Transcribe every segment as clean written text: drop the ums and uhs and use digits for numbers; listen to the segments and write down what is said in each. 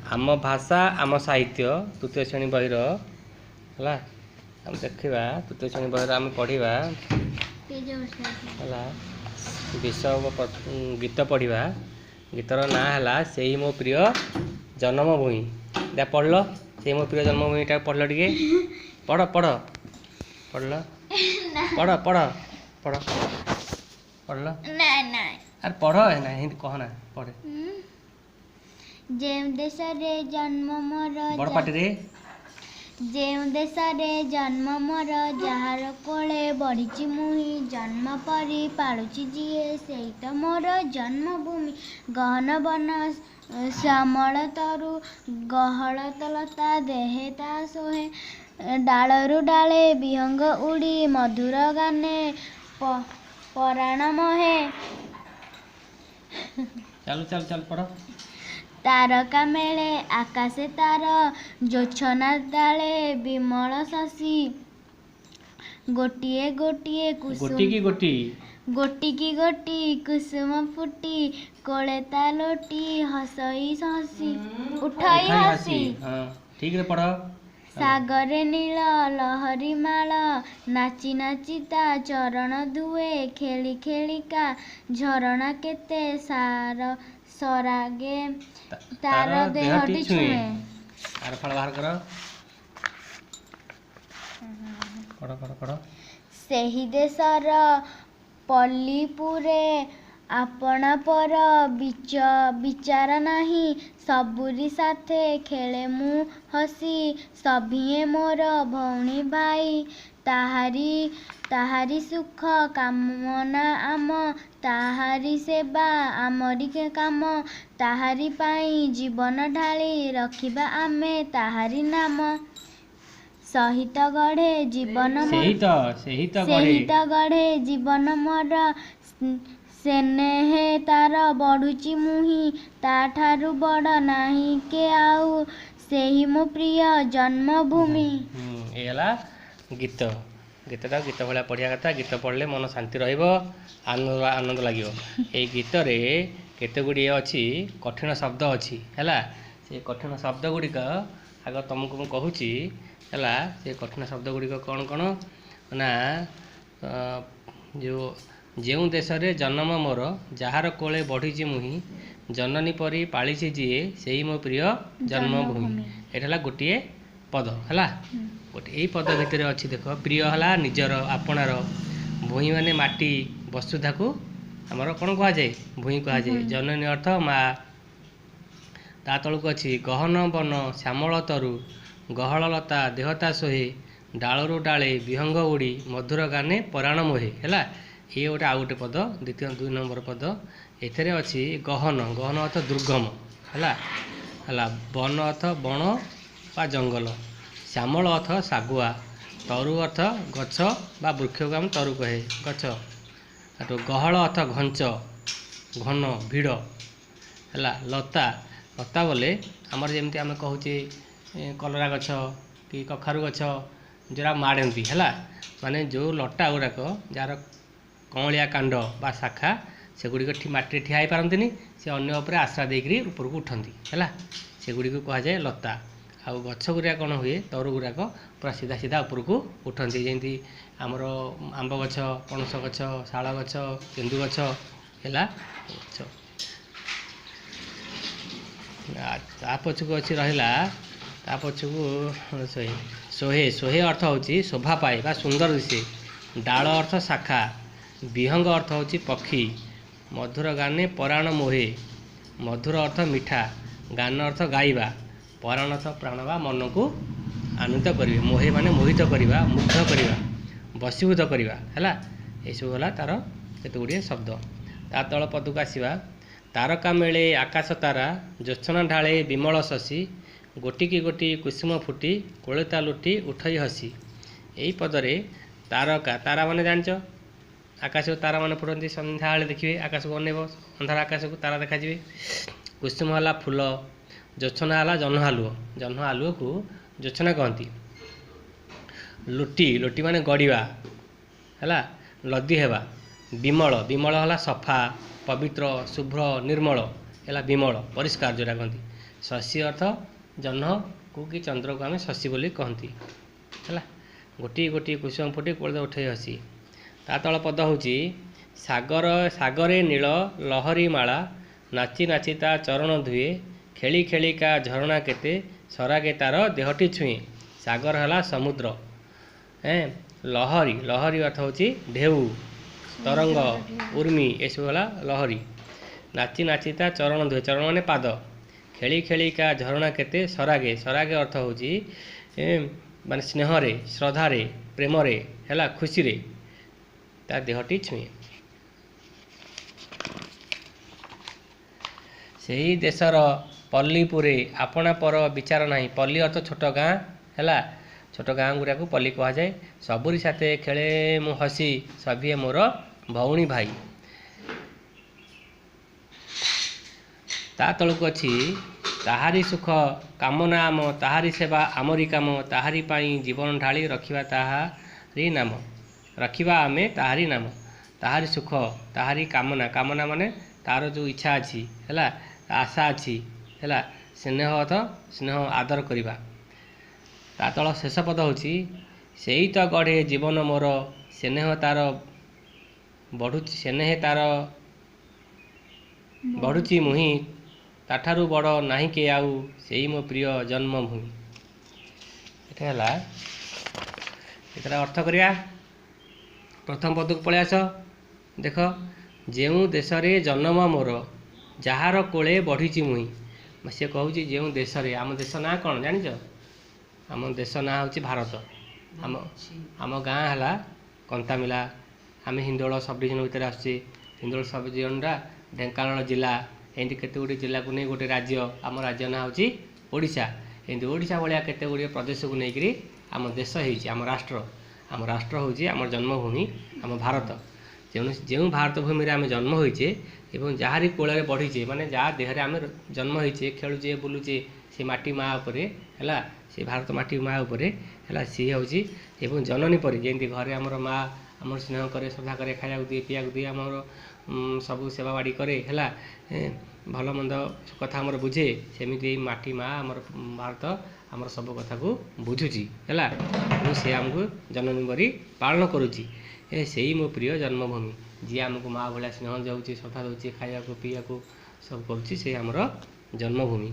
ଆମ ଭାଷା ଆମ ସାହିତ୍ୟ ତୃତୀୟ ଶ୍ରେଣୀ ବହିର ହେଲା। ଆମେ ଦେଖିବା ତୃତୀୟ ଶ୍ରେଣୀ ବହିର ଆମେ ପଢ଼ିବା ହେଲା ବିଷୟ ଗୀତ ପଢ଼ିବା। ଗୀତର ନାଁ ହେଲା ସେଇ ମୋ ପ୍ରିୟ ଜନ୍ମଭୂମି। ଦେଖ ପଢ଼ିଲ, ସେଇ ମୋ ପ୍ରିୟ ଜନ୍ମଭୂମିଟା ପଢ଼ିଲ, ଟିକେ ପଢ଼ ପଢ଼ ପଢ଼ିଲ, ପଢ଼ ପଢ଼ ପଢ଼ ପଢ଼ିଲ। ଆରେ ପଢ଼ ନା, ଏମିତି କହନା, ପଢ଼େ। ଯେଉଁ ଦେଶରେ ଜନ୍ମ ମୋର, ବଡ଼ ପାଟିରେ। ଯେଉଁ ଦେଶରେ ଜନ୍ମ ମୋର, ଯାହାର କୋଳେ ବଢ଼ିଛି ମୁହିଁ, ଜନ୍ମ ପରି ପାଳୁଛି ଯିଏ, ସେଇ ତ ମୋର ଜନ୍ମଭୂମି। ଗହନ ବନ ଶ୍ୟାମଳ ତରୁ, ଗହଳ ଲତା ଦେହେ ତା ଶୋହେ, ଡାଳରୁ ଡାଳେ ବିହଙ୍ଗ ଉଡ଼ି ମଧୁର ଗାନେ ପରାଣ ମୋହେ। ଚାଲୁ ଚାଲୁ ଚାଲୁ, ପଢ଼। ତାରକା ମେଳେ ଆକାଶେ ତାର, ଜୋଛନା ଡାଳେ ବିମଳ ଶଶୀ, ଗୋଟିଏ ଗୋଟିଏ କୁସୁମ, ଗୋଟିକି ଗୋଟି, ଗୋଟିକି ଗୋଟି କୁସୁମ ଫୁଟି କୋଳେ ତା ଲୋଟି ହସଇ ହସି ଉଠଇ ହସି। ହଁ, ଠିକରେ ପଢ଼। ସାଗରେ ନୀଳ ଲହରୀ ମାଳ ନାଚି ନାଚି ତା ଚରଣ ଧୁଏ, ଖେଳି ଖେଳିକା ଝରଣା କେତେ ସାର ସରାଗେ ତାର ଦେହଟି ଛୁଏଁ। ଆର ଫଳ ବାହାର କର, ପଢ଼ ପଢ଼ ପଢ଼। ସେହି ଦେଶର ପଲ୍ଲୀପୁରେ ଆପଣା ପର ବିଚାର ନାହିଁ, ସବୁରି ସାଥେ ଖେଳେ ମୁଁ ହସି, ସଭିଏଁ ମୋର ଭଉଣୀ ଭାଇ। ତାହାରି ତାହାରି ସୁଖ କାମନା ଆମ, ତାହାରି ସେବା ଆମରି କାମ, ତାହାରି ପାଇଁ ଜୀବନ ଢାଳି ରଖିବା ଆମେ ତାହାରି ନାମ। ସହିତ ଗଢ଼େ ଜୀବନ, ସହିତ ସହିତ ସହିତ ଗଢ଼େ ଜୀବନ ମୋର, ସ୍ନେହେ ତାର ବଢ଼ୁଛି ମୁହିଁ, ତାଠାରୁ ବଡ଼ ନାହିଁ କେ ଆଉ, ସେହି ମୋ ପ୍ରିୟ ଜନ୍ମଭୂମି। ଏଇ ହେଲା ଗୀତ। ଗୀତଟା ଗୀତ ଭଳିଆ ପଢ଼ିବା କଥା। ଗୀତ ପଢ଼ିଲେ ମନ ଶାନ୍ତି ରହିବ, ଆନନ୍ଦ ଆନନ୍ଦ ଲାଗିବ। ଏଇ ଗୀତରେ କେତେ ଗୁଡ଼ିଏ ଅଛି କଠିନ ଶବ୍ଦ ଅଛି, ହେଲା। ସେ କଠିନ ଶବ୍ଦ ଗୁଡ଼ିକ ଆଗ ତୁମକୁ ମୁଁ କହୁଛି, ହେଲା। ସେ କଠିନ ଶବ୍ଦ ଗୁଡ଼ିକ କ'ଣ କ'ଣ ନା, ଯେଉଁ ଯେଉଁ ଦେଶରେ ଜନ୍ମ ମୋର, ଯାହାର କୋଳେ ବଢ଼ିଛି ମୁହିଁ, ଜନନୀ ପରି ପାଳିଛି ଯିଏ, ସେଇ ମୋ ପ୍ରିୟ ଜନ୍ମଭୂମି। ଏଇଟା ହେଲା ଗୋଟିଏ ପଦ, ହେଲା ଗୋଟେ। ଏଇ ପଦ ଭିତରେ ଅଛି ଦେଖ, ପ୍ରିୟ ହେଲା ନିଜର, ଆପଣାର, ଭୂଇଁ ମାନେ ମାଟି, ବସୁଧାକୁ ଆମର କ'ଣ କୁହାଯାଏ? ଭୂଇଁ କୁହାଯାଏ। ଜନନୀ ଅର୍ଥ ମା। ତା ତଳକୁ ଅଛି ଗହନ ବନ ଶ୍ୟାମଳ ତରୁ, ଗହଳ ଲତା ଦେହତା ଶୋହେ, ଡାଳରୁ ଡାଳେ ବିହଙ୍ଗ ଉଡ଼ି ମଧୁର ଗାନେ ପରାଣ ମୋହେ। ହେଲା, ଇଏ ଗୋଟେ ଆଉ ଗୋଟେ ପଦ, ଦ୍ୱିତୀୟ 2 ନମ୍ବର ପଦ। ଏଥିରେ ଅଛି ଗହନ, ଗହନ ଅର୍ଥ ଦୁର୍ଗମ, ହେଲା। ହେଲା ବନ ଅର୍ଥ ବଣ ବା ଜଙ୍ଗଲ, ଶ୍ୟାମଳ ଅର୍ଥ ଶାଗୁଆ, ତରୁ ଅର୍ଥ ଗଛ ବା ବୃକ୍ଷକୁ ଆମେ ତରୁ କହେ, ଗଛ। ସେଠୁ ଗହଳ ଅର୍ଥ ଘଞ୍ଚ, ଘନ, ଭିଡ଼, ହେଲା। ଲତା, ଲତା ବୋଲେ ଆମର ଯେମିତି ଆମେ କହୁଛେ କଲରା ଗଛ କି କଖାରୁ ଗଛ, ଯେଉଁଟା ମାଡ଼ନ୍ତି, ହେଲା। ମାନେ ଯେଉଁ ଲଟା ଗୁଡ଼ାକ ଯାହାର କଅଁଳିଆ କାଣ୍ଡ ବା ଶାଖା, ସେଗୁଡ଼ିକ ମାଟିରେ ଠିଆ ହେଇପାରନ୍ତିନି, ସେ ଅନ୍ୟ ଉପରେ ଆଶ୍ରା ଦେଇକରି ଉପରକୁ ଉଠନ୍ତି, ହେଲା। ସେଗୁଡ଼ିକୁ କୁହାଯାଏ ଲତା। ଆଉ ଗଛ ଗୁଡ଼ାକ କ'ଣ ହୁଏ, ତରୁ ଗୁଡ଼ାକ ପୁରା ସିଧା ସିଧା ଉପରକୁ ଉଠନ୍ତି, ଯେମିତି ଆମର ଆମ୍ବ ଗଛ, ପଣସ ଗଛ, ଶାଳ ଗଛ, କେନ୍ଦୁ ଗଛ, ହେଲା ଗଛ। ତା ପଛକୁ ଅଛି ରହିଲା, ତା ପଛକୁ ଶୋହେ। ଶୋହେ, ଶୋହେ ଅର୍ଥ ହେଉଛି ଶୋଭା ପାଏ ବା ସୁନ୍ଦର ଦିଶେ। ଡାଳ ଅର୍ଥ ଶାଖା, ବିହଙ୍ଗ ଅର୍ଥ ହେଉଛି ପକ୍ଷୀ, ମଧୁର ଗାନେ ପରାଣ ମୋହେ, ମଧୁର ଅର୍ଥ ମିଠା, ଗାନ ଅର୍ଥ ଗାଇବା, ପରାଣ ଅର୍ଥ ପ୍ରାଣ ବା ମନକୁ ଆନନ୍ଦିତ କରିବେ, ମୋହେ ମାନେ ମୋହିତ କରିବା, ମୁଗ୍ଧ କରିବା, ବଶୀଭୂତ କରିବା, ହେଲା। ଏସବୁ ହେଲା ତାର କେତେ ଗୁଡ଼ିଏ ଶବ୍ଦ। ତା ତଳ ପଦକୁ ଆସିବା। ତାରକା ମେଳେ ଆକାଶ ତାରା, ଜ୍ୟୋତ୍ସ୍ନା ଢାଳେ ବିମଳ ଶଶୀ, ଗୋଟିକି ଗୋଟି କୁସୁମ ଫୁଟି କୋଳେ ତା ଲୁଟି ଉଠଇ ହସି। ଏଇ ପଦରେ ତାରକା, ତାରା ମାନେ ଜାଣିଛ, ଆକାଶକୁ ତାରା ମାନେ ଫୁଟନ୍ତି। ସନ୍ଧ୍ୟାବେଳେ ଦେଖିବେ ଆକାଶକୁ ଅନେଇବ, ଅନ୍ଧାର ଆକାଶକୁ ତାରା ଦେଖାଯିବେ। କୁସୁମ ହେଲା ଫୁଲ, ଜ୍ୟୋତ୍ସ୍ନା ହେଲା ଜହ୍ନ ଆଲୁଅ, ଜହ୍ନ ଆଲୁଅକୁ ଜ୍ୟୋତ୍ସ୍ନା କହନ୍ତି। ଲୁଟି, ଲୁଟି ମାନେ ଗଡ଼ିବା, ହେଲା, ଲଦି ହେବା। ବିମଳ, ବିମଳ ହେଲା ସଫା, ପବିତ୍ର, ଶୁଭ୍ର, ନିର୍ମଳ, ହେଲା ବିମଳ, ପରିଷ୍କାର ଯେଉଁଟା କହନ୍ତି। ଶଶୀ ଅର୍ଥ ଜହ୍ନକୁ କି ଚନ୍ଦ୍ରକୁ ଆମେ ଶଶୀ ବୋଲି କହନ୍ତି। ହେଲା, ଗୋଟିଏ ଗୋଟିଏ କୁସୁମ ଫୁଟି କୋଳେ ଉଠେଇ ହସି। ତା ତଳ ପଦ ହେଉଛି ସାଗର ସାଗରେ ନୀଳ ଲହରୀ ମାଳା ନାଚି ନାଚି ତା ଚରଣ ଧୁଏ, ଖେଳି ଖେଳିକା ଝରଣା କେତେ ସରାଗେ ତାର ଦେହଟି ଛୁଏଁ। ସାଗର ହେଲା ସମୁଦ୍ର। ଲହରୀ, ଲହରୀ ଅର୍ଥ ହେଉଛି ଢେଉ, ତରଙ୍ଗ, ଉର୍ମି, ଏସବୁ ହେଲା ଲହରୀ। ନାଚି ନାଚି ତା ଚରଣ ଧୁଏ, ଚରଣ ମାନେ ପାଦ। ଖେଳି ଖେଳିକା ଝରଣା କେତେ ସରାଗେ, ସରାଗେ ଅର୍ଥ ହେଉଛି ମାନେ ସ୍ନେହରେ, ଶ୍ରଦ୍ଧାରେ, ପ୍ରେମରେ, ହେଲା ଖୁସିରେ ତା ଦେହଟି ଛୁଏଁ। ସେହି ଦେଶର ପଲ୍ଲୀପୁରେ ଆପଣା ପର ବିଚାର ନାହିଁ। ପଲ୍ଲୀ ଅର୍ଥ ଛୋଟ ଗାଁ, ହେଲା ଛୋଟ ଗାଁ ଗୁଡ଼ାକୁ ପଲ୍ଲୀ କୁହାଯାଏ। ସବୁରି ସାଥେ ଖେଳେ ମୁଁ ହସି, ସଭିଏ ମୋର ଭଉଣୀ ଭାଇ। ତା ତଳକୁ ଅଛି ତାହାରି ସୁଖ କାମନା ଆମ, ତାହାରି ସେବା ଆମରି କାମ, ତାହାରି ପାଇଁ ଜୀବନ ଢାଳି ରଖିବା ତାହାରି ନାମ, ରଖିବା ଆମେ ତାହାରି ନାମ। ତାହାରି ସୁଖ, ତାହାରି କାମନା, କାମନା ମାନେ ତାର ଯେଉଁ ଇଚ୍ଛା ଅଛି, ହେଲା ଆଶା ଅଛି, ହେଲା ସ୍ନେହ ଅର୍ଥ ସ୍ନେହ ଆଦର କରିବା। ତା ତଳ ଶେଷ ପଦ ହେଉଛି ସେଇ ତ ଗଢ଼େ ଜୀବନ ମୋର, ସ୍ନେହ ତାର ବଢ଼ୁଛି, ସ୍ନେହ ତାର ବଢ଼ୁଛି ମୁହିଁ, ତାଠାରୁ ବଡ଼ ନାହିଁ କେ ଆଉ, ସେଇ ମୋ ପ୍ରିୟ ଜନ୍ମଭୂମି। ଏଟା ହେଲା ଏଥର ଅର୍ଥ କରିବା। ପ୍ରଥମ ପଦକୁ ପଳେଇ ଆସ। ଦେଖ, ଯେଉଁ ଦେଶରେ ଜନ୍ମ ମୋର, ଯାହାର କୋଳେ ବଢ଼ିଛି ମୁହିଁ। ସେ କହୁଛି ଯେଉଁ ଦେଶରେ, ଆମ ଦେଶ ନାଁ କ'ଣ ଜାଣିଛ? ଆମ ଦେଶ ନାଁ ହେଉଛି ଭାରତ। ଆମ ଆମ ଗାଁ ହେଲା କନ୍ତାମିଲା। ଆମେ ହିନ୍ଦୋଳ ସବ୍ ଡିଭିଜନ ଭିତରେ ଆସୁଛେ। ହିନ୍ଦୋଳ ସବ୍ ଡିଭିଜନଟା ଢେଙ୍କାନାଳ ଜିଲ୍ଲା। ଏମିତି କେତେ ଗୁଡ଼ିଏ ଜିଲ୍ଲାକୁ ନେଇ ଗୋଟେ ରାଜ୍ୟ। ଆମ ରାଜ୍ୟ ନାଁ ହେଉଛି ଓଡ଼ିଶା। ଏମିତି ଓଡ଼ିଶା ଭଳିଆ କେତେ ଗୁଡ଼ିଏ ପ୍ରଦେଶକୁ ନେଇକରି ଆମ ଦେଶ ହେଇଛି, ଆମ ରାଷ୍ଟ୍ର। ଆମ ରାଷ୍ଟ୍ର ହେଉଛି ଆମର ଜନ୍ମଭୂମି, ଆମ ଭାରତ। ତେଣୁ ଯେଉଁ ଭାରତ ଭୂମିରେ ଆମେ ଜନ୍ମ ହୋଇଛେ ଏବଂ ଯାହାରି କୋଳରେ ବଢ଼ିଛେ, ମାନେ ଯାହା ଦେହରେ ଆମେ ଜନ୍ମ ହେଇଛେ, ଖେଳୁଛେ, ବୁଲୁଛେ, ସେ ମାଟି ମା ଉପରେ, ହେଲା ସେ ଭାରତ ମାଟି ମା ଉପରେ, ହେଲା ସିଏ ହେଉଛି। ଏବଂ ଜନନୀ ପରି ଯେମିତି ଘରେ ଆମର ମା ଆମର ସ୍ନେହ କରେ, ଶ୍ରଦ୍ଧା କରେ, ଖାଇବାକୁ ଦିଏ, ପିଇବାକୁ ଦିଏ, ଆମର ସବୁ ସେବା ବାଡ଼ି କରେ, ହେଲା ଭଲ ମନ୍ଦ କଥା ଆମର ବୁଝେ, ସେମିତି ଏଇ ମାଟି ମା ଆମର ଭାରତ ଆମର ସବୁ କଥାକୁ ବୁଝୁଛି, ହେଲା ଏବଂ ସେ ଆମକୁ ଜନନୀ ପରି ପାଳନ କରୁଛି। ସେଇ ମୋ ପ୍ରିୟ ଜନ୍ମଭୂମି, ଯିଏ ଆମକୁ ମା ଭଳିଆ ସ୍ନେହ ଦେଉଛି, ଶ୍ରଦ୍ଧା ଦେଉଛି, ଖାଇବାକୁ ପିଇବାକୁ ସବୁ କରୁଛି, ସେ ଆମର ଜନ୍ମଭୂମି।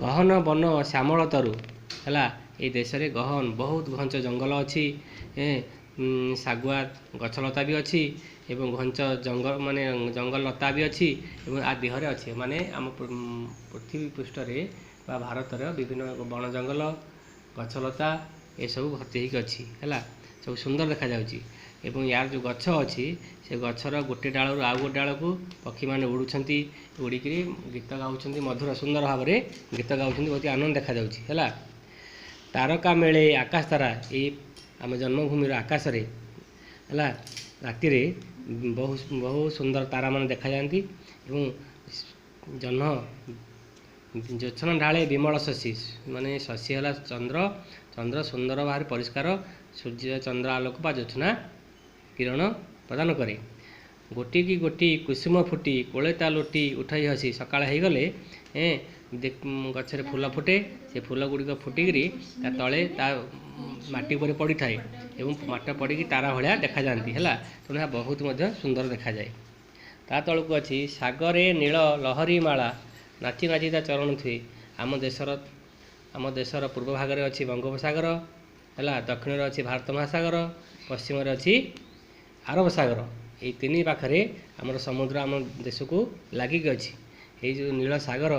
ଗହନ ବନ ଶ୍ୟାମଳ ତରୁ, ହେଲା ଏଇ ଦେଶରେ ଗହନ ବହୁତ ଘଞ୍ଚ ଜଙ୍ଗଲ ଅଛି, ଶାଗୁଆ ଗଛଲତା ବି ଅଛି, ଏବଂ ଘଞ୍ଚ ଜଙ୍ଗଲ ମାନେ ଜଙ୍ଗଲ ଲତା ବି ଅଛି, ଏବଂ ଆ ଦେହରେ ଅଛି ମାନେ ଆମ ପୃଥିବୀ ପୃଷ୍ଠରେ ବା ଭାରତର ବିଭିନ୍ନ ବଣ ଜଙ୍ଗଲ, ଗଛଲତା ଏସବୁ ଭର୍ତ୍ତି ହେଇକି ଅଛି, ହେଲା ସବୁ ସୁନ୍ଦର ଦେଖାଯାଉଛି। ଏବଂ ୟାର ଯେଉଁ ଗଛ ଅଛି, ସେ ଗଛର ଗୋଟେ ଡାଳରୁ ଆଉ ଗୋଟେ ଡାଳକୁ ପକ୍ଷୀମାନେ ଉଡ଼ୁଛନ୍ତି, ଉଡ଼ିକିରି ଗୀତ ଗାଉଛନ୍ତି, ମଧୁର ସୁନ୍ଦର ଭାବରେ ଗୀତ ଗାଉଛନ୍ତି, ବହୁତ ଆନନ୍ଦ ଦେଖାଯାଉଛି। ହେଲା ତାରକା ମେଳେ ଆକାଶ ତାରା, ଏଇ ଆମ ଜନ୍ମଭୂମିର ଆକାଶରେ ହେଲା ରାତିରେ ବହୁ ବହୁ ସୁନ୍ଦର ତାରାମାନେ ଦେଖାଯାଆନ୍ତି। ଏବଂ ଜହ୍ନ ଜ୍ୟୋତ୍ସ୍ନା ଢାଳେ ବିମଳ ଶଶୀ, ମାନେ ଶଶୀ ହେଲା ଚନ୍ଦ୍ର, ଚନ୍ଦ୍ର ସୁନ୍ଦର ଭାବରେ ପରିଷ୍କାର ସୂର୍ଯ୍ୟ ଚନ୍ଦ୍ର ଆଲୋକ ବା ଜ୍ୟୋତ୍ସ୍ନା କିରଣ ପ୍ରଦାନ କରେ। ଗୋଟି କି ଗୋଟି କୁସୁମ ଫୁଟି କୋଳେ ତା ଲୋଟି ଉଠାଇ ହସି। ସକାଳ ହେଇଗଲେ ଗଛରେ ଫୁଲ ଫୁଟେ, ସେ ଫୁଲ ଗୁଡ଼ିକ ଫୁଟିକିରି ତା ତଳେ ତା ମାଟି ଉପରେ ପଡ଼ିଥାଏ ଏବଂ ମାଟି ପଡ଼ିକି ତାରା ଭଳିଆ ଦେଖାଯାଆନ୍ତି, ହେଲା ତେଣୁ ଏହା ବହୁତ ମଧ୍ୟ ସୁନ୍ଦର ଦେଖାଯାଏ। ତା ତଳକୁ ଅଛି ସାଗରେ ନୀଳ ଲହରୀ ମାଳା ନାଚି ନାଚି ତା ଚରଣ ଥୁଏ। ଆମ ଦେଶର ପୂର୍ବ ଭାଗରେ ଅଛି ବଙ୍ଗୋପସାଗର, ହେଲା ଦକ୍ଷିଣରେ ଅଛି ଭାରତ ମହାସାଗର, ପଶ୍ଚିମରେ ଅଛି ଆରବ ସାଗର। ଏଇ ତିନି ପାଖରେ ଆମର ସମୁଦ୍ର ଆମ ଦେଶକୁ ଲାଗିକି ଅଛି। ଏଇ ଯେଉଁ ନୀଳ ସାଗର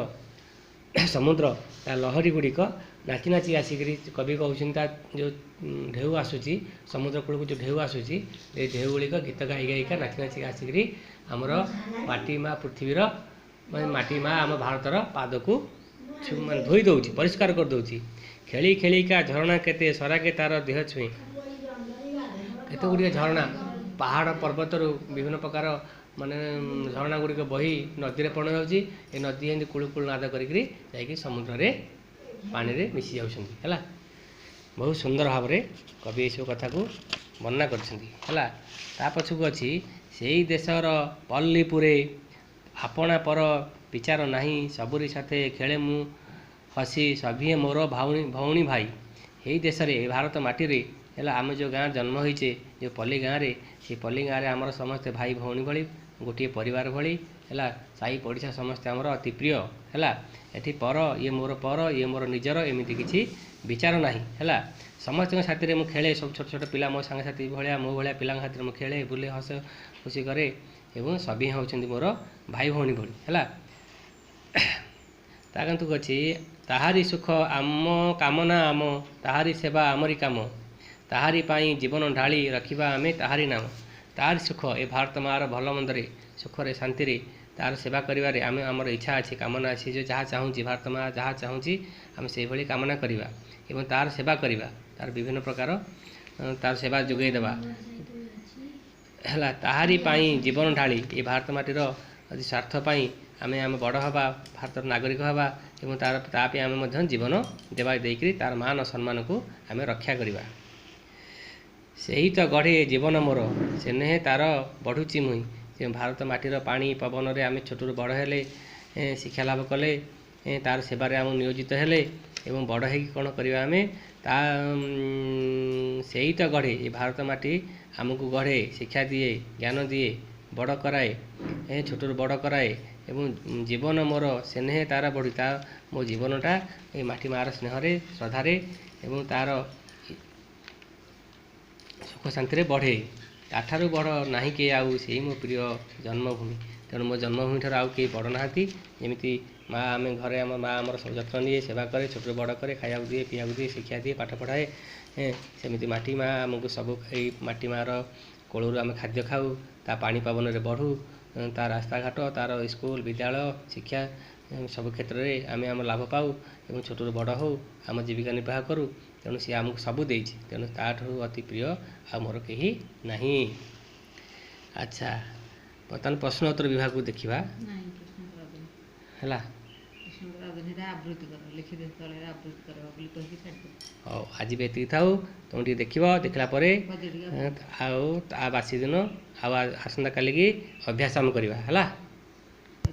ସମୁଦ୍ର, ତା ଲହରୀ ଗୁଡ଼ିକ ନାଚି ନାଚି ଆସିକରି କବି କହୁଛନ୍ତି ତା ଯେଉଁ ଢେଉ ଆସୁଛି, ସମୁଦ୍ର କୂଳକୁ ଯେଉଁ ଢେଉ ଆସୁଛି, ଏ ଢେଉ ଗୁଡ଼ିକ ଗୀତ ଗାଇ ଗାଇକା ନାଚି ନାଚିକା ଆସିକରି ଆମର ମାଟି ମା ପୃଥିବୀର ମାନେ ମାଟି ମା ଆମ ଭାରତର ପାଦକୁ ମାନେ ଧୋଇ ଦେଉଛି, ପରିଷ୍କାର କରିଦେଉଛି। ଖେଳି ଖେଳିକା ଝରଣା କେତେ ସରାକେ ତାର ଦେହ ଛୁଏଁ। କେତେ ଗୁଡ଼ିଏ ଝରଣା ପାହାଡ଼ ପର୍ବତରୁ ବିଭିନ୍ନ ପ୍ରକାର ମାନେ ଝରଣା ଗୁଡ଼ିକ ବହି ନଦୀରେ ପରିଣତ ହେଉଛି। ଏ ନଦୀ ଏମିତି କୁଳୁ କୁଳୁ ନାଦ କରିକିରି ଯାଇକି ସମୁଦ୍ରରେ ପାଣିରେ ମିଶି ଯାଉଛନ୍ତି, ହେଲା ବହୁତ ସୁନ୍ଦର ଭାବରେ କବି ଏସବୁ କଥାକୁ ବର୍ଣ୍ଣନା କରିଛନ୍ତି। ହେଲା ତା ପଛକୁ ଅଛି ସେଇ ଦେଶର ପଲ୍ଲୀପୁରେ ଆପଣା ପର ବିଚାର ନାହିଁ, ସବୁରି ସାଥେ ଖେଳେ ମୁଁ ହସି, ସଭିଏଁ ମୋର ଭାଉଣୀ ଭଉଣୀ ଭାଇ। ଏହି ଦେଶରେ, ଏ ଭାରତ ମାଟିରେ ହେଲା, ଆମେ ଯେଉଁ ଗାଁ ଜନ୍ମ ହେଇଛେ, ଯେଉଁ ପଲ୍ଲୀ ଗାଁରେ, ସେଇ ପଲ୍ଲୀ ଗାଁରେ ଆମର ସମସ୍ତେ ଭାଇ ଭଉଣୀ ଭଳି, ଗୋଟିଏ ପରିବାର ଭଳି ହେଲା। ସାହି ପଡ଼ିଶା ସମସ୍ତେ ଆମର ଅତି ପ୍ରିୟ ହେଲା। ଏଠି ପର, ଇଏ ମୋର ପର, ଇଏ ମୋର ନିଜର, ଏମିତି କିଛି ବିଚାର ନାହିଁ ହେଲା। ସମସ୍ତଙ୍କ ସାଥିରେ ମୁଁ ଖେଳେ। ସବୁ ଛୋଟ ଛୋଟ ପିଲା ମୋ ସାଙ୍ଗସାଥି ଭଳିଆ, ମୋ ଭଳିଆ ପିଲାଙ୍କ ସାଥିରେ ମୁଁ ଖେଳେ, ବୁଲେ, ହସ ଖୁସି କରେ ଏବଂ ସଭିଏଁ ହେଉଛନ୍ତି ମୋର ଭାଇ ଭଉଣୀ ଭଳି ହେଲା। ତା କିନ୍ତୁ ଅଛି, ତାହାରି ସୁଖ ଆମ କାମନା ଆମ, ତାହାରି ସେବା ଆମରି କାମ, ତାହାରି ପାଇଁ ଜୀବନ ଢାଳି ରଖିବା ଆମେ ତାହାରି ନାମ। ତାହାରି ସୁଖ, ଏ ଭାରତ ମାଆର ଭଲ ମନ୍ଦରେ, ସୁଖରେ ଶାନ୍ତିରେ ତାର ସେବା କରିବାରେ ଆମେ ଆମର ଇଚ୍ଛା ଅଛି, କାମନା ଅଛି। ଯେ ଯାହା ଚାହୁଁଛି, ଭାରତ ମା ଯାହା ଚାହୁଁଛି, ଆମେ ସେଇଭଳି କାମନା କରିବା ଏବଂ ତାର ସେବା କରିବା, ତାର ବିଭିନ୍ନ ପ୍ରକାର ତାର ସେବା ଯୋଗାଇ ଦେବା ହେଲା। ତାହାରି ପାଇଁ ଜୀବନ ଢାଳି, ଏ ଭାରତ ମାଟିର ସ୍ୱାର୍ଥ ପାଇଁ ଆମେ ଆମେ ବଡ଼ ହେବା, ଭାରତର ନାଗରିକ ହେବା ଏବଂ ତାର ତା ପାଇଁ ଆମେ ମଧ୍ୟ ଜୀବନ ଦେବା, ଦେଇକରି ତାର ମାନ ସମ୍ମାନକୁ ଆମେ ରକ୍ଷା କରିବା। ସେହି ତ ଗଢ଼େ ଜୀବନ ମୋର, ସ୍ନେହେ ତାର ବଢ଼ୁଛି ମୁହିଁ। ସେ ଭାରତ ମାଟିର ପାଣି ପବନରେ ଆମେ ଛୋଟରୁ ବଡ଼ ହେଲେ, ଶିକ୍ଷା ଲାଭ କଲେ, ତାର ସେବାରେ ଆମେ ନିୟୋଜିତ ହେଲେ ଏବଂ ବଡ଼ ହେଇକି କ'ଣ କରିବା ଆମେ ତା ସେଇ ତ ଗଢ଼େ, ଏ ଭାରତ ମାଟି ଆମକୁ ଗଢ଼େ, ଶିକ୍ଷା ଦିଏ, ଜ୍ଞାନ ଦିଏ, ବଡ଼ କରାଏ, ଛୋଟରୁ ବଡ଼ କରାଏ ଏବଂ ଜୀବନ ମୋର ସ୍ନେହେ ତାର ବଢ଼ି, ତା ମୋ ଜୀବନଟା ଏ ମାଟି ମାଆର ସ୍ନେହରେ, ଶ୍ରଦ୍ଧାରେ ଏବଂ ତାର ସୁଖ ଶାନ୍ତିରେ ବଢ଼େ। ତାଠାରୁ ବଡ଼ ନାହିଁ କିଏ ଆଉ, ସେଇ ମୋ ପ୍ରିୟ ଜନ୍ମଭୂମି। ତେଣୁ ମୋ ଜନ୍ମଭୂମି ଠାରୁ ଆଉ କେହି ବଡ଼ ନାହାନ୍ତି। ଯେମିତି ମା, ଆମେ ଘରେ ଆମ ମା ଆମର ସବୁ ଯତ୍ନ ନିଏ, ସେବା କରେ, ଛୋଟରୁ ବଡ଼ କରେ, ଖାଇବାକୁ ଦିଏ, ପିଇବାକୁ ଦିଏ, ଶିକ୍ଷା ଦିଏ, ପାଠ ପଢ଼ାଏ, ସେମିତି ମାଟି ମା ଆମକୁ ସବୁ, ଏଇ ମାଟି ମାଆର କୋଳରୁ ଆମେ ଖାଦ୍ୟ ଖାଉ, ତା ପାଣି ପବନରେ ବଢ଼ୁ, ତା ରାସ୍ତାଘାଟ, ତାର ସ୍କୁଲ, ବିଦ୍ୟାଳୟ, ଶିକ୍ଷା ସବୁ କ୍ଷେତ୍ରରେ ଆମେ ଆମ ଲାଭ ପାଉ ଏବଂ ଛୋଟରୁ ବଡ଼ ହଉ, ଆମ ଜୀବିକା ନିର୍ବାହ କରୁ। ତେଣୁ ସିଏ ଆମକୁ ସବୁ ଦେଇଛି, ତେଣୁ ତାଠାରୁ ଅତି ପ୍ରିୟ ଆଉ ମୋର କେହି ନାହିଁ। ଆଚ୍ଛା, ବର୍ତ୍ତମାନ ପ୍ରଶ୍ନ ଉତ୍ତର ବିଭାଗକୁ ଦେଖିବା ହେଲା। ହଉ, ଆଜି ବି ଏତିକି ଥାଉ। ତୁମେ ଟିକେ ଦେଖିବ, ଦେଖିଲା ପରେ ଆଉ ତା ବାସି ଦିନ ଆଉ ଆସନ୍ତା କାଲିକି ଅଭ୍ୟାସ ଆମେ କରିବା ହେଲା।